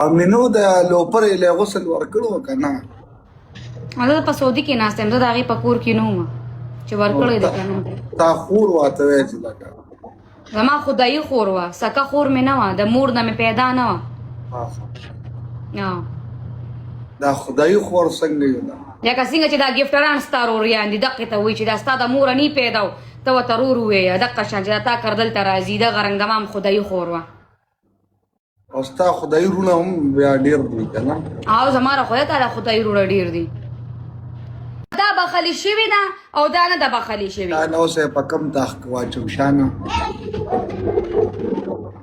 او مینو د لوپر له غسل ورکړو کنه؟ زه په سعودي کې ناست یم، زه د هغې په کور کې نه وم چې ورکړی دی کنه. تا خور واته وای چې لکه زما خدایي خور وه، سکه خور مې نه وه، د مور نه مې پیدا نه وه. دا خدایي خور څنګه یو ده؟ لکه څنګه چې دا ګفټران ستا روریان دي، دقې ته وایي چې دا ستا د موره نی پیدا و، ته ورته رور ووایه. دقه شان چې دا تا کر دلته راځي، دغه رنګ زما هم خدایي خور وه. او ستا خدایي رونه هم بیا ډېر دي که نه؟ او زما له خدای تعالی خدایي رونه ډېر دي. دا بخښلې شوې ده او دا نه ده بخښلې شوې. دا نو اوس یې په کوم تاخ کې واچوم شانه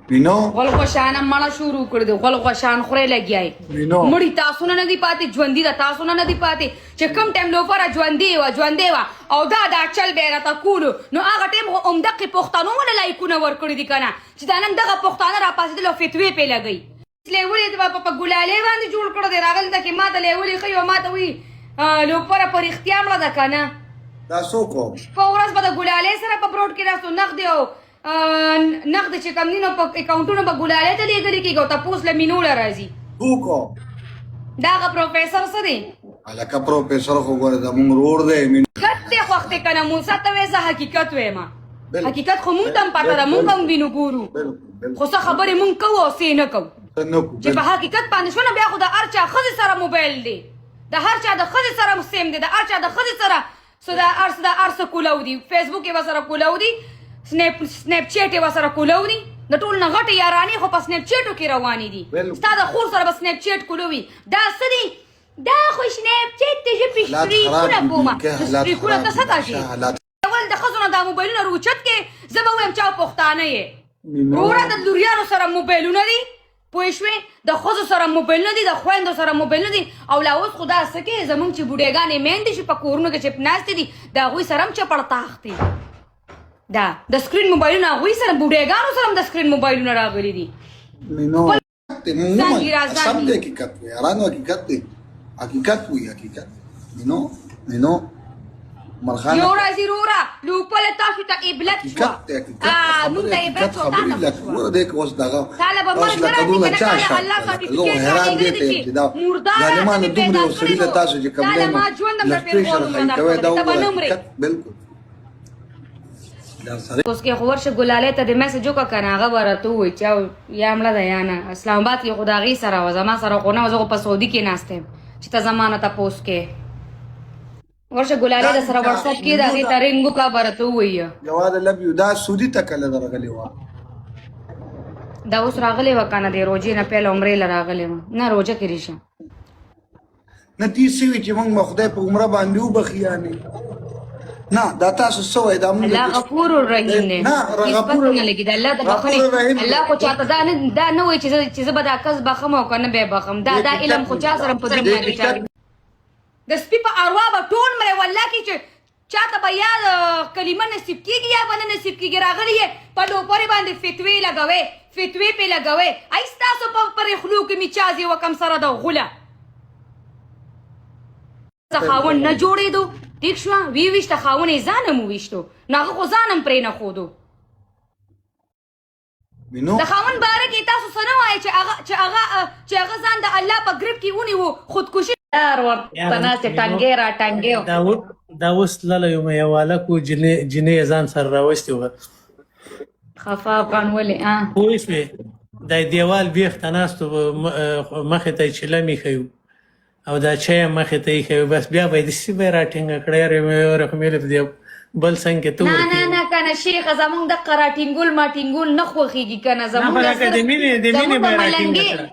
مینو؟ غل غوشانه مړه شروع کړې دي، غل غوشان خورې لګیا یې. مینو مړي تاسو نه نه دي پاتې، ژوندي ده تاسو نه نه دي پاتې. چې کوم ټایم لوفره ژوندې وه، ژوندې وه او دا دا چل به یې راته کولو، نو هغه ټایم خو همدقې پښتنو له لایکونه ورکړي دي که نه، چې دا نن دغه پښتانه راپاڅېدل او فتوې پې لګوي. لیولې د په ګلالې باندې جوړ کړی دی، راغلی ده کې ماته لیولې ښیي او ماته وایي لوپره په رښتیا مړه ده که نه؟ دا څوک و؟ شپه ورځ به د ګلالې سره په بروډ کې ناست و، نغدې او نغدې چې کوم دي نو په اکاونټونو به ګلالې ته لېږل کېږي او تپوس له مینو له راځي. څوک و؟ دا هغه پروفیسر څه دی؟ هلکه پروفیسر خو ګوره زمونږ ورور دی. حقیقت دی خوښ دی که نه؟ موسی ته وایې زه حقیقت وایم. حقیقت خو مونږ ته هم پته ده، مونږ هم وینو ګورو، خو څه خبرې مونږ کوو او څه یې نه کوو. چې په حقیقت باندې شو نو بیا خو د هر چا ښځې سره موبایل دی، د هر چا د ښځې سره سیم دی، د هر چا د ښځې سره څه د هر څه د هر څه کولاو دي، فیسبوک یې ورسره کولاو دي، سنیپ چیټ یې ورسره کولاو دي. د ټولو نه غټې یارانې خو په سنیپ چیټو کې روانې دي. ستا د خور سره به سنیپ چیټ کولو وي. دا څه دي؟ دا خو سنیپ چیټ ته زه پې سټریکونه کوم. سټریکونه ته څه ته شي؟ اول د ښځو نه دا موبایلونه روچت کې، زه به ووایم چا پښتانه یې. وروره د لوریانو سره موبایلونه دي، پوه شوې؟ د ښځو سره موبایلونه دي، د خویندو سره موبایلونه دي. او لا اوس خو دا څه کې زمونږ چې بوډیګانې میندې چې په کورونو کې چې ناستې دي، د هغوی سره هم چپړتاخ دي. دا د سکرین موبایلونه هغوی سره، بوډیګانو سره هم د سکرین موبایلونه راغلي دي. دی مونږ سم دی حقیقت وي یارانو، حقیقت دی، حقیقت وي، حقیقت. مینو مینو مرخانه یو راځي رورا لوپل تاسو ته عبرت شو. مونږ ته عبرت شو، تا ته شو. دې اوس دغه تعالی به مرګ نه راځي کنه، کله الله سرټیفیکیټ حیران دي ته چې دا ظالمانو دومره سړي له تاسو چې کوم دی ما ژوند هم پیغور نه کوي، دا بالکل. اوس کې خو ورشه ګلالۍ ته د میسج وکړه که نه، هغه به راته ووایي چې یا مړه ده یا نه. اسلام آباد کې خو د هغې سره وه، زما سره خو نه وه، زه خو په سعودي کې ناست یم چې ته زما نه تپوس کې. ورشه ګلالۍ د سره واټساپ کې د هغې ته رینګ وکړه، به راته ووایي. جواد لب یو دا سعودي ته کله درغلې وه؟ دا اوس راغلې وه که نه، د روژې نه پیل عمرې له راغلې وه، نه روژه کې ریشه نه تی سوي چې موږ به خدای په عمره باندې وبخي یعنی نه دا تاسو څه وایي؟ دا موږ الله غفور الرحیم دی، نه غفور نه لګي دا الله د بخنه. الله خو چاته دا نه دا نه وایي چې زه به دا کس بخم او کنه به بخم. دا دا علم خو چا سره په دنیا کې چا د سپي په اروا به ټول مري والله کې چې چاته به یا کلمه نصیب کیږي یا به نه نصیب کیږي. راغلی یې په لوپرې باندې فتوې لګوي، فتوې پې لګوي. ای ستاسو په پرې خلو کې میچازې وکم سره د غوله خاوند نه جوړېدو، ټیک شوه؟ وی ویشته خاوند یې ځان هم وویشتو، نو هغه خو ځان هم پرې نه ښودو. د خاوند باره کې تاسو څه نه وایئ چې هغه چې هغه چې هغه ځان د الله په ګریپ کې ونیو، خودکشي لار ورته ناستې ټنګې را ټنګې. دا اوس تللی وم، یو هلک و، جینۍ جینۍ یې ځان سره راوستې وه. خفه افغان ولې پوه شوې؟ د دیوال بیخ ته ناست و، مخې ته یې چیلم ایښی و او دا چای یې مخې ته ایښی و. بس بیا به یې داسې به یې راټینګه کړه، یاره مې یاره خو مې په دې بل څنګ کې ته نه نه نه کنه شیخه، زمونږ د قراټینګول ماټینګول نه خوښیږي کنه. زمونږ د مینې د مینې به راټینګه کړه،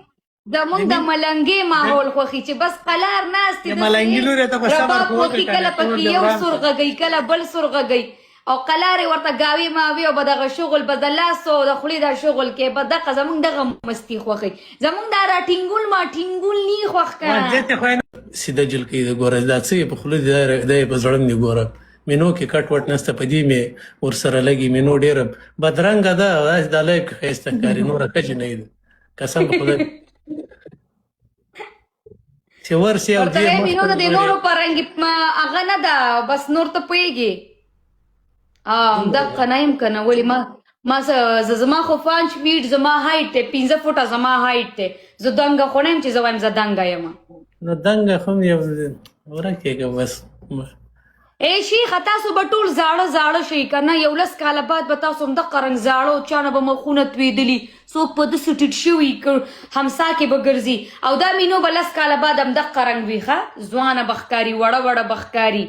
زمونږ د ملنګې ماحول خوښي چې بس قلار ناست د ملنګي لوري ته په صبر خو وکړي، کله پکې یو سور غږی کله بل سور غږی او قلار ورته گاوی ماوی او به دغه شغل به د لاس او د خولې دا شغل کې به دغه زمونږ دغه مستی خوښي، زمونږ دا راټینګول ما ټینګول نی خوښ کنه. سیده جلکۍ ده ګوره، دا څه یې په خوله دي، دا یې په زړه دي ګوره. مینو کې کټ وټ نسته، په دې مې ورسره لګي. مینو ډېره بدرنګه ده، داسې دا لایف کې ښایسته ښکاري، نوره ښه جینۍ ده قسم په خدای چې ورسي او دې مینو د نورو په رنګ هغه نه ده، بس نور ته پوهېږي. دقه نه یم کنه، ولې ما ما زما خو 5 فیټ زما هایټ دی، 5 فوټه زما هایټ دی. زه دنګه خو نه یم چې زه وایم زه دنګه یم. نو دنګه خو یو ورکېږه بس. ای شیخه، تاسو به ټول زاړه زاړه شئ که نه؟ یو لس کاله بعد به تاسو همدقه رنګ زاړه او چا نه به مخونه تویدلي، څوک په داسې ټیټ شوي همسا کې به ګرځي، او دا مینو به 10 کاله بعد همدقه رنګ وي. ښه ځوانه به ښکاري، وړه وړه به ښکاري،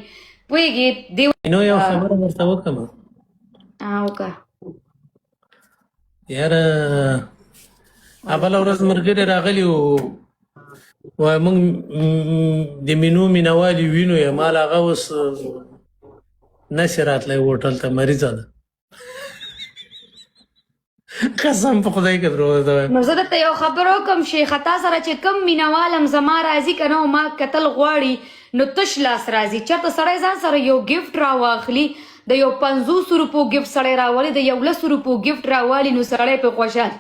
پوهېږې دې؟ نو یو خبره ورته وکړم. وکړه. یاره، بله ورځ ملګري راغلي وو، وایي موږ د مینو مینوالي وینو یې. مال هغه اوس نشي راتلی هوټل ته، مریضه ده. قسم په خدای که دروغ درته وایم. نو زه درته یو خبره وکړم شیخه، تا سره چې کوم مینوال هم زما راځي که نه، ما کتل غواړي، نو تش لاس راځي. چېرته سړی ځان سره یو ګفټ راواخلي، د یو 50 روپو ګفټ سړی راولي، د یو 10 روپو ګفټ راوالي، نو سړی پرې خوشحال.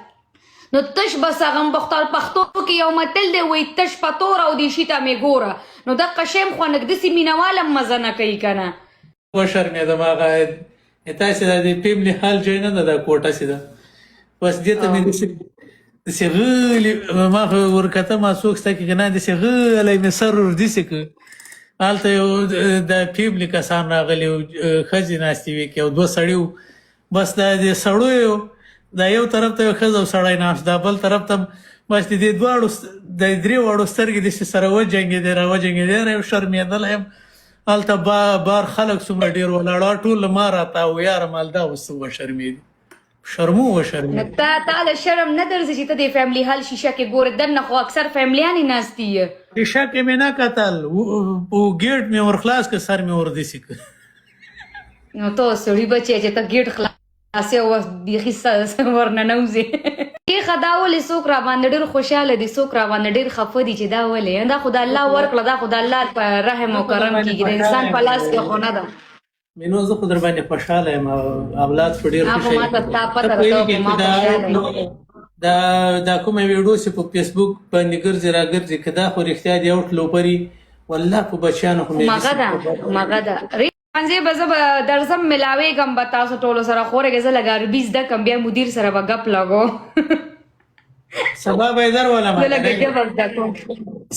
نو تش بس هغه بختار، پښتو کې یو متل دی، وایي تش په توره او دې شي ته مې ګوره. نو دقه شی هم خو داسې مینوال هم مزه نه کوي که نه؟ وشرمېدم. هغه تاسې دا د فیملی هال جای نه ده، دا کوټه سي ده. بس دې ته مې داسې داسې غلي ما خو ورکته، ما څوک سته کې که نه، داسې غلی مې سر ور داسې کړ. هلته یو د فیملی کسان راغلي وو، ښځې ناستې وې کې او دوه سړي وو. بس دا د سړو دا یو طرف ته یو ښځه او سړی ناست، دا بل طرف ته. بس د دې دواړو د درې واړو سترګې داسې سره وجنګېدې را وجنګېدې. یاره، یو شرمېدلی یم. هلته بار خلک څومره ډېر ولاړ وو، ټول له ما راته و. یاره مال دا اوس څه وشرمېدي، شرمو نو وشرمېدي. تا له شرم نه درځي چې ته د فیملی هال شیشه کې ګورې؟ دننه خو اکثر فیملیانې ناستې یې. شیشه کې مې نه کتل او ګیټ مې ور خلاص که، سر مې ور داسې که. نو ته سړي بچی چې ته ګیټ خلاصې او بیخي ورننوځې. شیخه، دا ولې څوک را باندې ډېر خوشحاله دي، څوک را باندې ډېر خفه دي چې دا ولې؟ دا خو د الله ورکړه، دا خو د الله په رحم زه او خو در کرم باندې کېږي، د خوشحاله انسان په یم. لاس کې خو نه ده. مینو، زه خو در باندې خوشحاله یم. اولاد خو ډېر خو خوشحاله ما ته تا ته پته ده، ته پوهېږې په ما چې دا خوشحاله یې. دا دا کومه ویډیو چې په فیسبوک باندې ګرځي را ګرځي، که دا خو رښتیا دی، اوټ لوپري والله په بچیانو خو مې مغه داسې ده، مغه ده. ښوونځی به زه به درځم، ملاویږم به تاسو ټولو سره. خورېږه، زه لږ عربي زده کړم، بیا مدیر سره به ګپ لګو. سبا به یې در ولم. زه لږ ژبه زده کوم.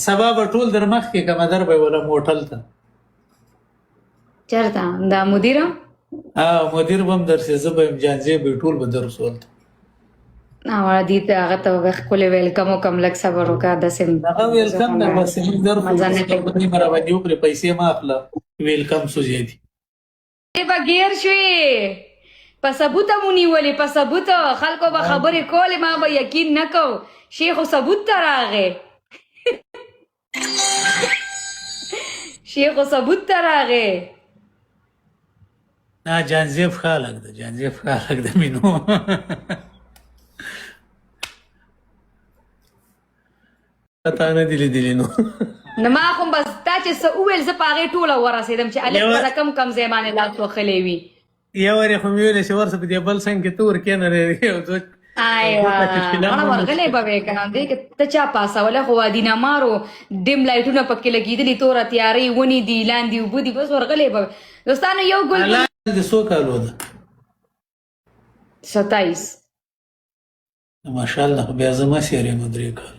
سبا به ټول در مخکې کمه، در به یې ولم هوټل ته. چېرته دا مدیر؟ مدیر به هم درسي، زه به یم، جانزیب به، ټول به درسو هلته. نه وړه، دې ته هغه ته به ښکلی ویلکم وکړم. لږ صبر وکړه، داسې هغه زه ویلکم خو ده، نه بس موږ در خو مزه نه کوي. نیمه را باندې وخورې، پیسې مه اخله، ویلکم سوزې دي. به ګیر شوې، په ثبوته مو نیولې، په ثبوت. خلکو به خبرې کولې، ما به یقین نه کو. شیخ خو ثبوت ته راغی، شیخ خو ثبوت ته راغی. نه، جانزیب ښه هلک ده، جانزیب ښه هلک ده مینو. تا نه دي لیدلي نو. نو ما خو بس تا چې څه وویل، زه په هغې ټوله ورسېدم چې الف یو په کم کم ځای باندې لاس وهلی وي. یو وارې خو مې ویلې چې ورسه په دې بل څنګ کې ته ورکېنه، یو دوه ایوه دوه کسه چلم مړه هم ورغلی به وې که نه؟ دې کې ته چا پاسولی خو وادي نمارو ډیم لایټونه پکې لګېدلي، توره تیارې، ونې دي، لاندې اوبه دي، بس ورغلی به وې. دوستانو، یو ګل الله دې څو کالو ده؟ 27. ماشاءالله، خو بیا زما سیر یم 3 کال.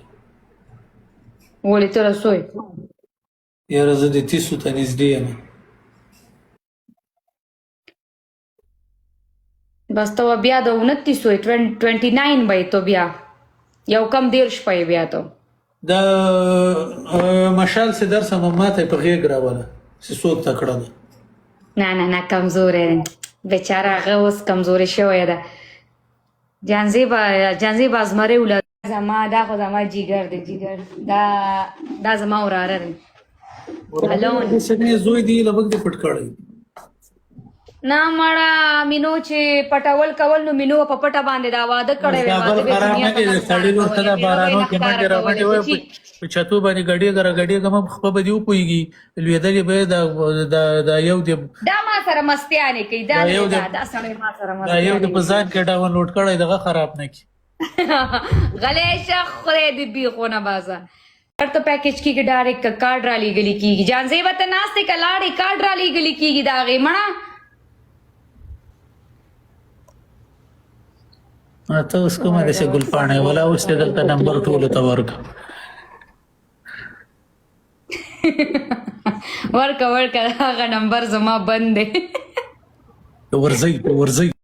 ولې، ته رسوی؟ یاره، زه د تیسو ته نږدې یم. بس ته به بیا د 29 وې، 29 به یې ته بیا، یو کم 30 په یې بیا ته. دا مشال چې درسه ماته په غېږ راوله چې څوک تکړه ده. نه نه نه، کمزوری دی بیچاره، هغه اوس کمزوری شوی ده. جانزیبا، جانزیبا زمری ولا زما دا خو زما جیګر دی، جیګر. دا زما وراره دی. الون. سمې زوی دی لبګ دې پټ کړی. نه مړه مینو، چې پټول کول نو مینو په پټه باندې دا واده کړی بس وی، دا واده بل به خراب دنیا نه ته دی. نه سړی ښکاره لور ته کولې، دا میرو به یې بارانو نه کې منډې ښکاره را منډې کولې وای بچي. په چتو باندې ګډېږه را ګډېږه هم خپه به دې وپوهېږي، لوېدلې به یې. دا دا دا یو دې دا ما سره مستیانې کوي، دا دا نه یو دا دې دا سړی ما سره دا یو دې مستیانې په کوي. ځان کې ډاونلوډ کړی، دغه خراب نه کړي. غلی شه، خدای دې بیخونه باسه. ورته پیکیج کیږي، ډایرکټ کارډ را لیږل کیږي. جانزیبا، ته ناستې که لاړې؟ کارډ را لیږل کیږي د هغې مړه. ته اوس کومه داسې ګلپاڼه یې، ولا اوس دې دلته نمبر ټولو ته ورکړه. ورکه ورکه، هغه نمبر زما بند دی. ورځئ، ورځئ.